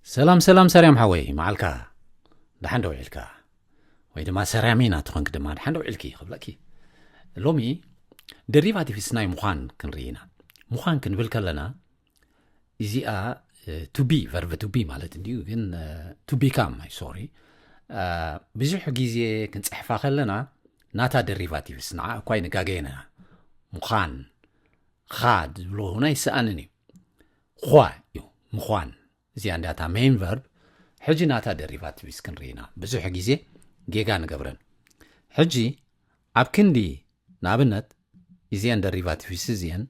ሰላም ሰላም ሰሪያም ሓወይ፣ መዓልካ ደሓን ዶ ውዒልካ? ወይ ድማ ሰሪያም ኢና ትኾንክ ድማ ደሓን ዶ ውዒልኪ ክብለኪ። ሎሚ ደሪቫቲቭስ ናይ ምዃን ክንርኢ ኢና። ምዃን ክንብል ከለና እዚኣ ቱ ቢ፣ ቨርብ ቱ ቢ ማለት እንድዩ፣ ግን ቱ ቢካም ኣይ ሶሪ፣ ብዙሕ ግዜ ክንፅሕፋ ከለና ናታ ደሪቫቲቭስ ንዓ እኳ ይንጋገየና። ምዃን ኻ ዝብሎ እውን ኣይሰኣንን እዩ። ኳ እዩ ምዃን። እዚኣ እንዳታ ሜን ቨርብ። ሕጂ ናታ ደሪቫቲቭስ ክንርኢና ብዙሕ ግዜ ጌጋ ንገብረን። ሕጂ ኣብ ክንዲ ንኣብነት እዚአን ደሪቫቲቭስ እዚአን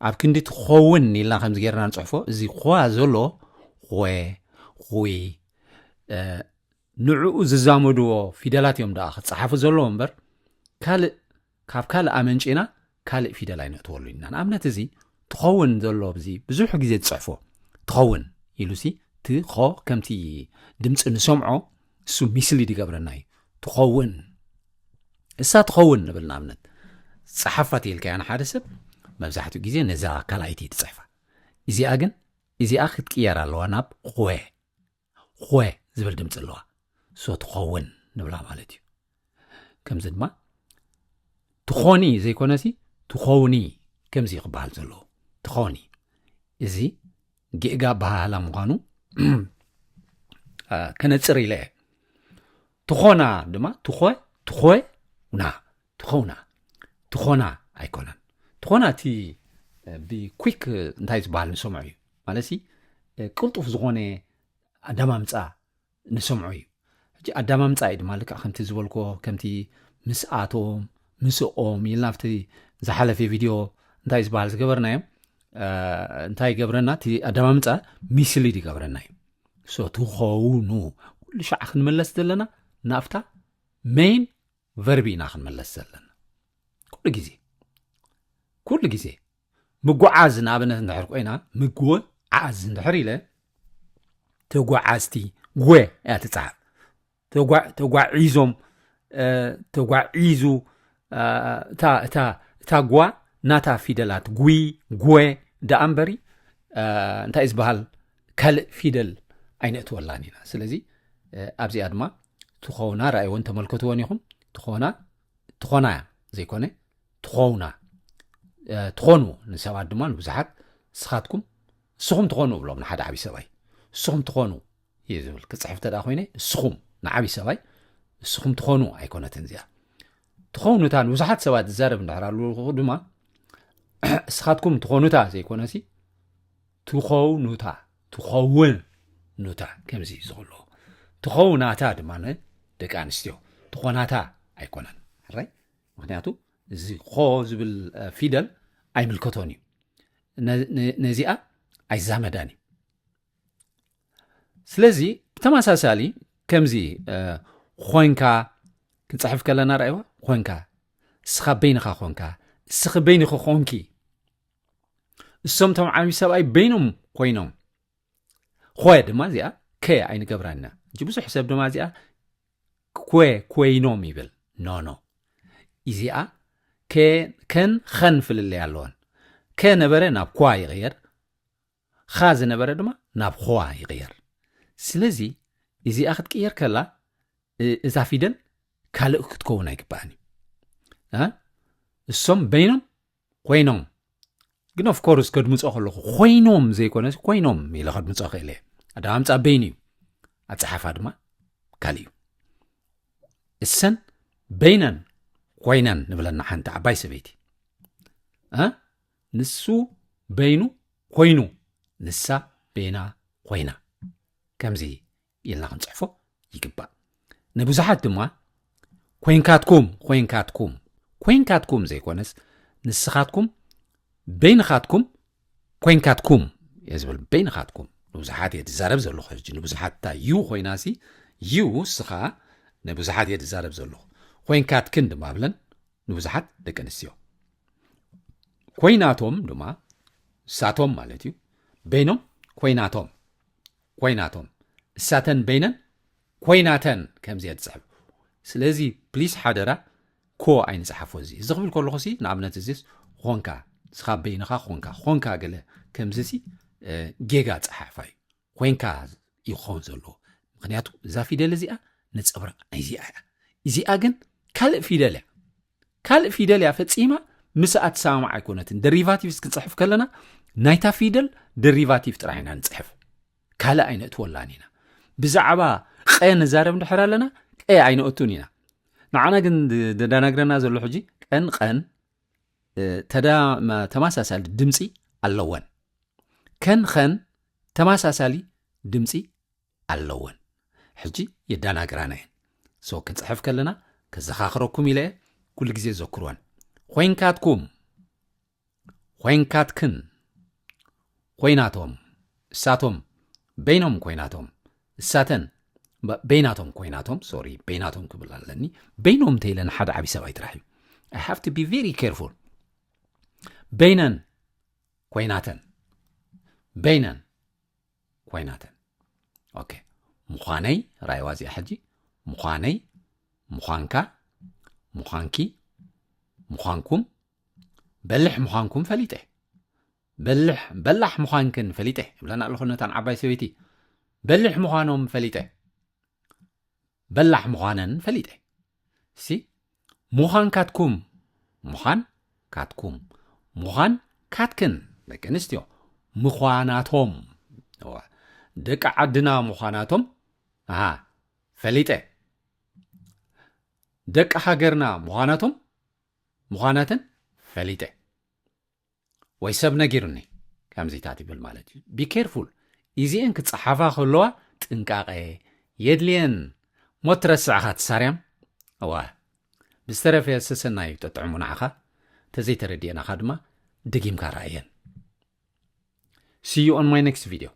ኣብ ክንዲ ትኸውን ኢልና ከምዚ ጌርና ንፅሕፎ፣ እዚ ኳ ዘሎ ኾ፣ ኹይ፣ እ፣ ንዕኡ ዝዛመድዎ ፊደላት እዮም ደኣ ክፀሓፉ ዘለዎ እምበር፣ ካልእ፣ ካብ ካልእ ኣመንጪና ካልእ ፊደል ኣይነእትወሉ ኢና። ንኣብነት እዚ ትኸውን ዘሎ ኣብዚ ብዙሕ ግዜ ዝፅሕፎ ትኸውን ኢሉሲ ትኾ ከምቲ ድምፂ ንሰምዖ እሱ ሚስሊድ ይገብረና እዩ። ትኸውን፣ እሳ ትኸውን ንብል ንኣብነት። ፀሓፋ ተይልካያ ንሓደ ሰብ መብዛሕትኡ ግዜ ነዛ ካልኣይቲ ትፅሕፋ። እዚኣ ግን፣ እዚኣ ክትቅየር ኣለዋ ናብ ኾ። ኾ ዝብል ድምፂ ኣለዋ። ሶ ትኸውን ንብላ ማለት እዩ። ከምዚ ድማ ትኾኒ ዘይኮነሲ ትኸውኒ ከምዚ ክበሃል ዘለዎ። ትኾኒ። እዚ ጌጋ ኣበሃህላ ምዃኑ አ፣ ከነጽር ኢለ እየ። ትኾና ድማ ትኾ፣ ትኾና፣ ትኸውና፣ ትኾና ኣይኮነን። ትኾና እቲ እ፣ ብኩክ እንታይ ዝበሃል ንሰምዖ እዩ። ማለትሲ እ፣ ቅልጡፍ ዝኾነ ኣደማምጻ ንሰምዖ እዩ። ሕጂ ኣደማምጻ እዩ ድማ ልክዕ ከምቲ ዝበልክዎ፣ ከምቲ ምስኣቶም፣ ምስኦም ኢልና ኣብቲ ዝሓለፈ ቪድዮ እንታይ ዝበሃል ዝገበርናዮ፣ እ፣ እንታይ ይገብረና? እቲ ኣደማምጻ ሚስሊድ ይገብረና እዩ። ሶ ትኸውኑ፣ ኩሉ ሻዕ ክንምለስ ዘለና ናብታ ሜን ቨርብ ኢና ክንምለስ ዘለና። ኩሉ ግዜ፣ ኩሉ ግዜ ምጉዓዝ ንኣብነት እንድሕር ኮይና፣ ምጉዓዝ እንድሕር ኢለ፣ ተጓዓዝቲ፣ ጎ እያ ትጸሓፍ። ተጓ-፣ ተጓዒዞም፣ እ፣ ተጓዒዙ፣ እ፣ እታ፣ እታ፣ እታ ጓ ናታ ፊደላት፣ ጉ፣ ጎ ደኣ እምበሪ፣ እ፣ እንታይ እዩ ዝበሃል? ካልእ ፊደል ኣይነእትወላን ኢና። ስለዚ፣ እ፣ ኣብዚኣ ድማ ትኾና ረኣይዎን ተመልከትዎን ኢኹም። ትኾና፣ ትኾና ዘይኮነ፣ ትኾውና። እ፣ ትኾኑ ንሰባት ድማ ንብዙሓት፣ ንስኻትኩም፣ ንስኹም ትኾኑ እብሎም ንሓደ ዓብዪ ሰብኣይ። ንስኹም ትኾኑ እዩ ዝብል። ክጽሕፍ እንተ ደኣ ኮይነ፣ ንስኹም ንዓብዪ ሰብኣይ፣ ንስኹም ትኾኑ ኣይኮነትን እዚኣ። ትኾውኑታ ንብዙሓት ሰባት ዝዛረብ እንድሕር ኣለኹ ድማ፣ ንስኻትኩም ትኾኑታ ዘይኮነሲ፣ ትኾውኑታ፣ ትኸውኑታ ከምዚ እዩ ዝኽእሎ። ትኸውናታ ድማ ንደቂ ኣንስትዮ፣ ትኾናታ ኣይኮነን። ሕራይ? ምኽንያቱ እዚ ኾ ዝብል፣ እ፣ ፊደል ኣይምልከቶን እዩ። ነ-፣ ነ-፣ ነዚኣ ኣይዛመዳን እዩ። ስለዚ ብተመሳሳሊ ከምዚ፣ እ፣ ኾንካ ክንጽሕፍ ከለና ረኣይዋ፣ ኾንካ፣ እስኻ በይንኻ ኾንካ፣ እስኺ በይንኺ ኾንኪ፣ እሶም እቶም ዓብዪ ሰብኣይ በይኖም ኮይኖም፣ ኾ ድማ እዚኣ ከ ኣይንገብራን ኢና። ሕጂ ብዙሕ ሰብ ድማ እዚኣ ኮ ኮይኖም ይብል። ኖ፣ ኖ። እዚኣ ከ-፣ ከን ኸን ፍልልይ ኣለወን። ከ ነበረ ናብ ኳ ይቕየር፣ ኻ ዝነበረ ድማ ናብ ኾዋ ይቕየር። ስለዚ እዚኣ ክትቅየር ከላ፣ እ-፣ እዛ ፊደል ካልእ ክትከውን ኣይግባእን እዩ። እ? እሶም በይኖም ኮይኖም። ግን ኦፍ ኮርስ ከድምጾ ከለኹ ኮይኖም ዘይኮነስ ኮይኖም ኢለ ከድምጾ ክእል እየ። ኣደማምጻ በይኑ እዩ። ኣጸሓፋ ድማ ካልእ እዩ። እሰን በይነን ኮይነን ንብለና ሓንቲ ዓባይ ሰበይቲ። እ? ንሱ በይኑ ኮይኑ፣ ንሳ በይና ኮይና። ከምዚ ኢልና ክንጽሕፎ ይግባእ። ንብዙሓት ድማ ኮይንካትኩም፣ ኮይንካትኩም፣ ኮይንካትኩም ዘይኮነስ ንስኻትኩም በይንኻትኩም ኮይንካትኩም እየ ዝብል። በይንኻትኩም። ንብዙሓት እየ ዝዛረብ ዘለኹ። ሕጂ ንብዙሓት እታ ዩ ኮይናሲ፣ ዩ እስኻ ንብዙሓት እየ ዝዛረብ ዘለኹ። ኮይንካትክን ድማ ብለን ንብዙሓት ደቂ ኣንስትዮ። ኮይናቶም ድማ፣ እሳቶም ማለት እዩ፣ በይኖም ኮይናቶም፣ ኮይናቶም፣ እሳተን በይነን ኮይናተን ከምዚ እየ ዝጽሕፍ። ስለዚ ፕሊስ ሓደራ ኮ ኣይንጽሓፎ። እዚ፣ እዚ ክብል ከለኹሲ ንኣብነት እዚስ ኾንካ፣ ንስኻ በይንኻ ኾንካ፣ ኾንካ ገለ ከምዚሲ፣ እ፣ ጌጋ ጸሓፋ እዩ። ኮይንካ እዩ ክኸውን ዘለዎ። ምክንያቱ እዛ ፊደል እዚኣ ነፀብራቕ ናይዚኣ እያ። እዚኣ ግን ካልእ ፊደል እያ። ካልእ ፊደል እያ ፈጺማ፣ ምስኣ ትሰማማዕ ኣይኮነትን። ደሪቫቲቭስ ክንጽሕፍ ከለና ናይታ ፊደል ደሪቫቲቭ ጥራሕ ኢና ንጽሕፍ። ካልእ ኣይነእትወላን ኢና። ብዛዕባ ቐ ንዛረብ እንድሕር ኣለና፣ ቀ ኣይነእቱን ኢና። ንዓና ግን ድ-፣ ደዳናግረና ዘሎ ሕጂ ቀን፣ ቐን፣ እ፣ ተዳ-፣ መ-፣ ተመሳሳሊ ድምፂ ኣለወን። ከን፣ ኸን ተመሳሳሊ ድምፂ ኣለወን። ሕጂ የዳናግራና እየን። ሶ ክንፅሕፍ ከለና ከዘኻኽረኩም ኢለ እየ፣ ኩሉ ግዜ ዘክርወን። ኮይንካትኩም፣ ኮይንካትክን፣ ኮይናቶም፣ እሳቶም፣ በይኖም ኮይናቶም፣ እሳተን፣ በ-፣ በይናቶም ኮይናቶም፣ ሶሪ፣ በይናቶም ክብል ኣለኒ። በይኖም እንተኢለ ንሓደ ዓብዪ ሰብኣይ ጥራሕ እዩ። I have to be very careful። በይነን ኮይናተን፣ በይነን ኮይናተን። ኦኬ። ምዃነይ፣ ራእይዋ እዚኣ ሕጂ። ምዃነይ፣ ምዃንካ፣ ምዃንኪ፣ ምዃንኩም፣ በልሕ ምዃንኩም ፈሊጠ። በልሕ፣ በላሕ ምዃንክን ፈሊጠ። ይብለና ኣለኹ ነታን ዓባይ ሰበይቲ። በልሕ ምዃኖም ፈሊጠ። በላሕ ምዃነን ፈሊጠ። ሲ፣ ምዃን ካትኩም፣ ምዃን ካትኩም፣ ምዃን ካትክን፣ ደቂ ኣንስትዮ፣ ምዃናቶም። እዋ፣ ደቂ ዓድና ምዃናቶም፣ ኣሃ፣ ፈሊጠ። ደቂ ሃገርና ምዃናቶም፣ ምዃናተን ፈሊጠ። ወይ ሰብ ነጊሩኒ፣ ከምዚታት ይብል ማለት እዩ። Be careful። እዚኤን ክጸሓፋ ከለዋ ጥንቃቐ የድልየን። ሞት ረስዕኻ ትሳርያም። እዋ፣ ብዝተረፈ ሰሰናዩ ጠጥዕሙ ንዓኻ፣ ተዘይተረዲኤናኻ ድማ ደጊምካ ረኣየን። See you on my next video።